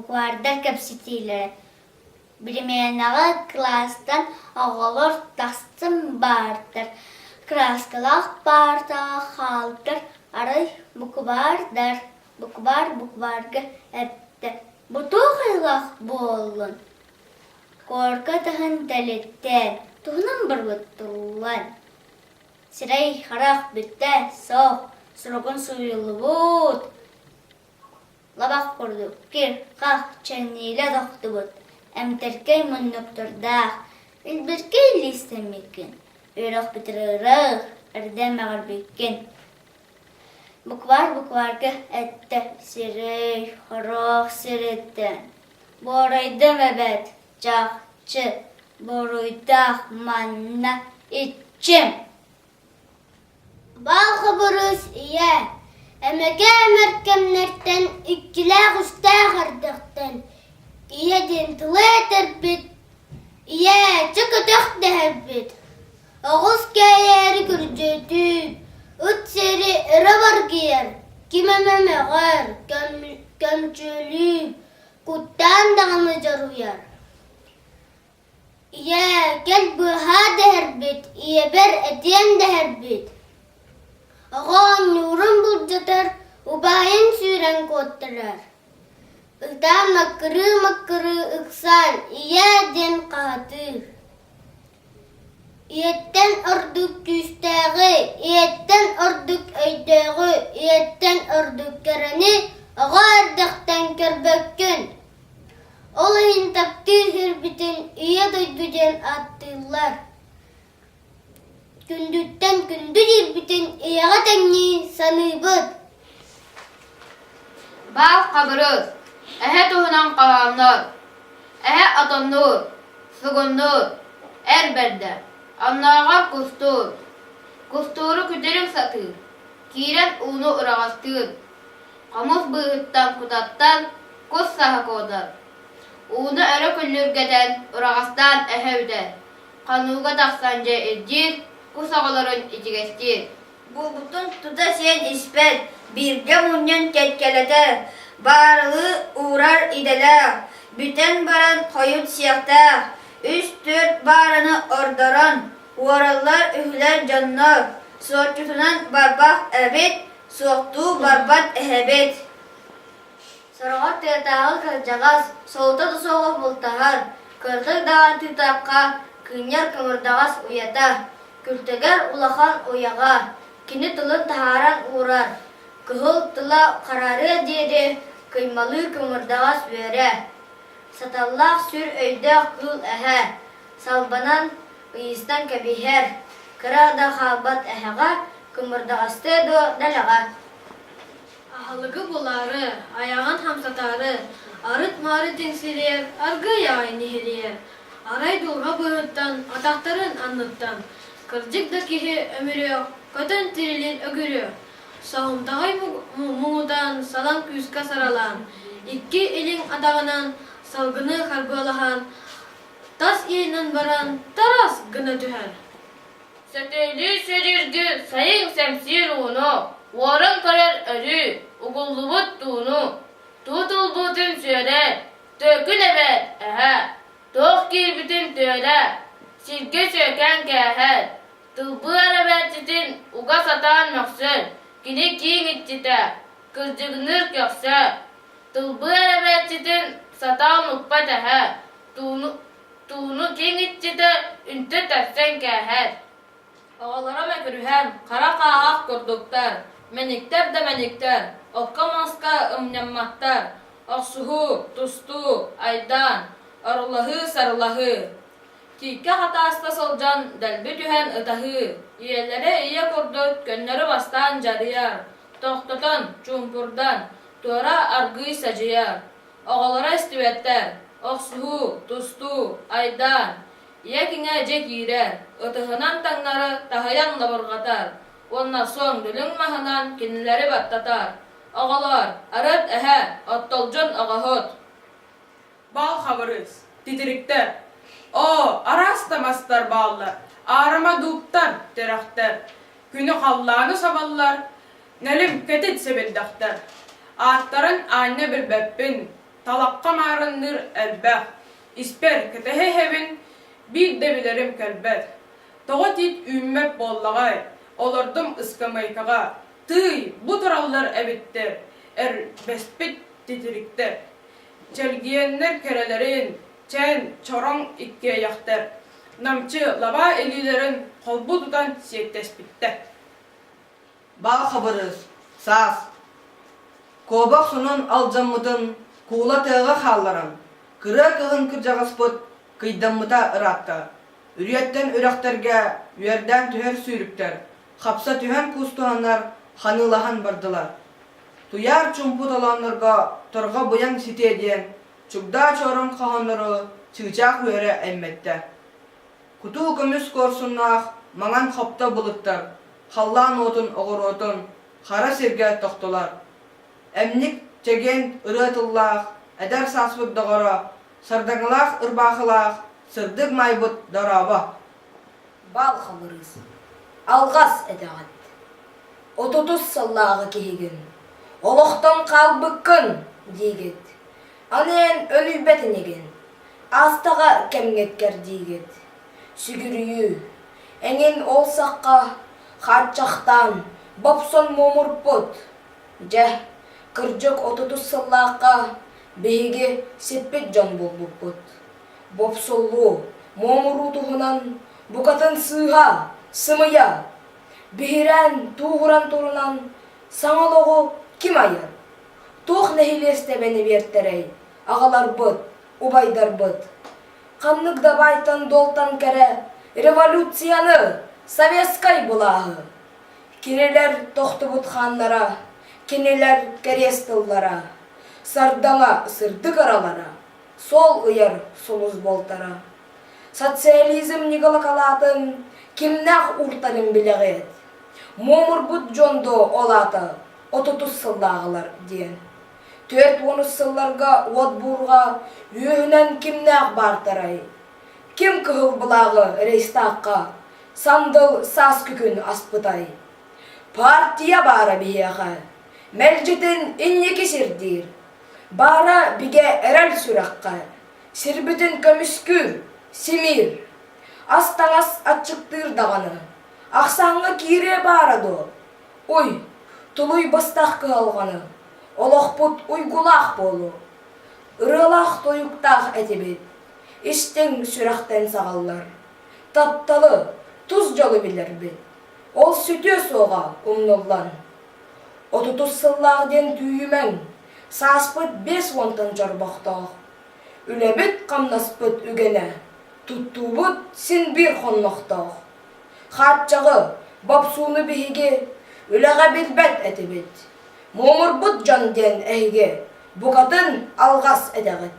Буквардар кэпсэтиилэрэ Биримиэнэҕэ кылаастан оҕолор тахсан баартар, кырааскалаах паартаҕа хаалтар, арай букубаардар, букубаар букубаарга эттэ: «Бу туох айылаах буоллун?» Куорка таһын дэлиттээн, туһунан барбыттыллан Сирэй-харах бүттэ, суох, суругун суруйуллубут Лабах курдук кир-хах чэҥниилэ тохтубут, эмтэркэй муннуктардаах, илбиркэй илиистэммиккин, үөрэх бүтэрэрэх эрдэ эмэҕирбиккин. Букваар букваарга эттэ сирэй, хорох сириттэн, буорайдым эбээт, чахчы, буруйдаах манна иччим. Бал Хабырыыс ийэ, эмэкэ эмэр кэмнэртэн иккилээх-үстээх эрдэхтэн ийэ диэн тылы этэрбит, ийээ, чэ көтөх дэһэрбит. Оҕус кээйээри күрдьүтүү, ыт сири өрө баргыйар, ким эмэ мөҕөр, көмчүөлүүр, куттаан даҕаны дьоруйар. Ийээ, кэл быыһаа дэһэрбит, ийэбэр этиэм дэһэрбит. Оҕо оонньуурун былдьатар, убаайын сүүрэн куоттарар. Ытаан маккырыы-маккырыы ыксаан ийээ диэн хаһытыыр. Ийэттэн ордук күүстээҕи, ийэттэн ордук өйдөөҕү, ийэттэн ордук кэрэни оҕо эрдэхтэн көрбөккүн. Ол иһин таптыыр сирбитин Ийэ дойду диэн ааттыыллар. Күндүттэн күндү диирбитин ийэҕэ тэҥнии саныыбыт. Баал Хабырыыс, эһэ туһунан хоһооннор, эһэ отоннуур, сугуннуур, эр бэрдэ, оннооҕор кустуур, кустууру күтүрүк сатыыр, киирэн ууну ураҕастыыр, Хомус быыһыттан кутаттан кус саһа куотар, ууну өрө күллүргэтэн ураҕастаан эһэ үтэр, хонууга тахсан дьэ ирдиир, кус оҕолорун ичигэстиир. Булбутун тута сиэн испэт, бииргэ мунньан кэккэлэтэр, баарылыы уурар идэлээх, бүтэн баран хойут сиэхтээх, үс-түөрт баараны ордорон, уораллар үһүлэр дьоннор, суотчутунан барбах эбит, Суохтуу барбат эһэбит. Сороҕор тыатааҕы кырдьаҕас, солото да суоҕу бултаһар, кырдьык даҕаны тыытахха, кыынньар кымырдаҕас уйата, күлтэгэр улахан уйаҕа, кини тылын таһааран уурар, кыһыл тыла хараарыа диэри кыймалыы кымырдаҕас үөрэ, саталлаах сүр өйдөөх кыыл эһэ, салбанан ыйыстан кэбиһэр, кыра да хаалбат эһэҕэ кымырдаҕастыа дуо дэлэҕэ Аһылыгы булаары, айаҕын хамсатаары, арыт-маары тиҥсирийэр, аргыый аҕай ниһилийэр. Арай дулҕа быыһыттан, атахтарын анныттан, кырдьык да киһи өмүрүөх, көтөн тирилин өгүрүөх, соһумтаҕай муҥутаан салаҥ күүскэ саралаан, икки илиҥ атаҕынан салгыны харбыалаһан, тас иэнинэн баран тарас гына түһэр. Сөтүөлүү сөрүүргү сайын сэмсиир ууну, уоран көрөр өрүү, угуллубут тууну, туут ылбытын сүөрэр, төкүн эбээт, эһэ, туох киирбитин түөрэ, сиргэ сүөкээн кээһэр, тылбыар эбээччитин уга сатаан мөхсөр, кини кииҥ иччитэ, кырдьыгыныыр көхсө, тылбыар эбээччитин сатаан укпат эһэ, тууну Тууну киҥ иччитэ үнтү тэпсэн кээһэр. Оҕолоро мөкүрүһэн, хара хааһах курдуктар, мэниктэр да мэниктэр, окко-маска ымньамматтар, охсуһуу, тустуу, айдаан, орулаһыы-сарылаһыы. Тииккэ хатааста сылдьан дэлби түһэн ытаһыы, ийэлэрэ ийэ курдук көннөрү бастаан дьарыйар, тохтотон, чуумпурдан, туора аргыый садьыйар. Оҕолоро истибэттэр, охсуһуу, тустуу, айдаан, ийэ-киҥэ дьэ киирэр, ытыһынан таҥнары таһыйан лабырҕатар уонна суон дүлүҥ маһынан кинилэри баттатар. Оҕолоор, арыт эһэ, оттолдьун оҕоһут. Бал Хабырыыс, титириктэр. Оо, араас да мастар бааллар, аарыма дууптар, тэрэхтэр. Күнү халлааны сабаллар, Нэлим, кэтит сэбирдэхтэр. Ааттарын аанньа билбэппин. Талахха маарынныыр элбэх. Испэр кэтэһэ иһэбин, биир да билэрим кэлбэт. Тоҕо тиит үүммэт буоллаҕай, олордум ыскамыайкаҕа. Тыый, бу тураллар эбиттэр, эрбэспит титириктэр. Чэлгиэннэр кэрэлэрин, чээн, чороҥ иккиэйэхтэр. Намчы лабаа илиилэрин холбуу тутан сиэттэспиттэр. Бал хабырыыс, саас. Куобах сонун алдьаммытын куула тыаҕа хаалларан, кырыа кыһын кырдьаҕаспыт кыйдаммыта ыраатта. Үрүйэттэн үрэхтэргэ үөрдээн түһэр сүүрүктэр, хапса түһэн куустуһаннар ханыылаһан бардылар. Туйаар чуумпу толооннорго торҕо быйаҥ ситиэ диэн чугдаа чоорон хоһооннору чыычаах үөрэ аймэттэ. Кутуу көмүс куорсуннаах маҥан хопто былыттар халлаан уотун оҕуруотун хара сиргэ тохтулар. Эмник чэгиэн ырыа тыллаах эдэр сааспыт доҕоро, сардаҥалаах ырбаахылаах сырдык маайбыт дорообо! Бал Хабырыыс, алҕас этэҕит. Отутус сыллааҕы киһигин, олохтон хаалбыккын диигит. Аны эн өлүйбэт инигин, аастаҕа кэмҥит кэрдиигит. Сүгүрүйүү, эҥин ол сахха хааччахтаан, бопсон муомурпут. Дьэ, кырдьык отутус сыллаахха биһиги сиппит дьон буолбуппут. Бопсуллуу, муомуруу туһунан букатын сыыһа, сымыйа. Биһирээн, тууһуран турунан саҥа олоҕу ким айар? Туох нэһилиэстэбэни биэртэрэй аҕаларбыт, убайдарбыт? Ханнык да баайтан-дуолтан кэрэ революцияны, советскай былааһы. Кинилэр тохтубут хааннара, кинилэр кэриэс тыллара, сардаҥа сырдык ыралара, суол ыйар сулус буолтара. Социализм ньыгылакалаатын кимнээх ууртарын билэҕит? Муомурбут дьон дуо ол аата отутус сыллааҕылар диэн. 40 сылларга уот буурҕа үөһүнэн кимнээх баартарай? Ким кыһыл былааҕы рейстаахха сандал сааскы күн аспытай? Партия баара биһиэхэ, мэлдьитин инники сирдиир. Баара бигэ эрэл сүрэххэ, сирбитин көмүскүүр, симиир. Ас-таҥас аччыктыыр даҕаны, ахсааҥҥа киириэ баара дуо? Уй, тулуй быстах кыһалҕаны, олохпут уйгулаах буолуо. Ырыалаах-тойуктаах этибит, истиҥ сүрэхтэн саҕаллар. Тапталы, тус дьолу билэрбит, ол сүтүө суоҕа умнуллан. Отутус сыллаах диэн түүйүмэҥ, сааспыт 50-тан чорбохтоох. Үлэбит-хамнаспыт үгэнэ, туттуубут син биир хоннохтоох. Хааччаҕы, бопсууну биһиги үлэҕэ билбэт этибит. Муомурбут дьон диэн эһиги букатын алҕас этэҕит.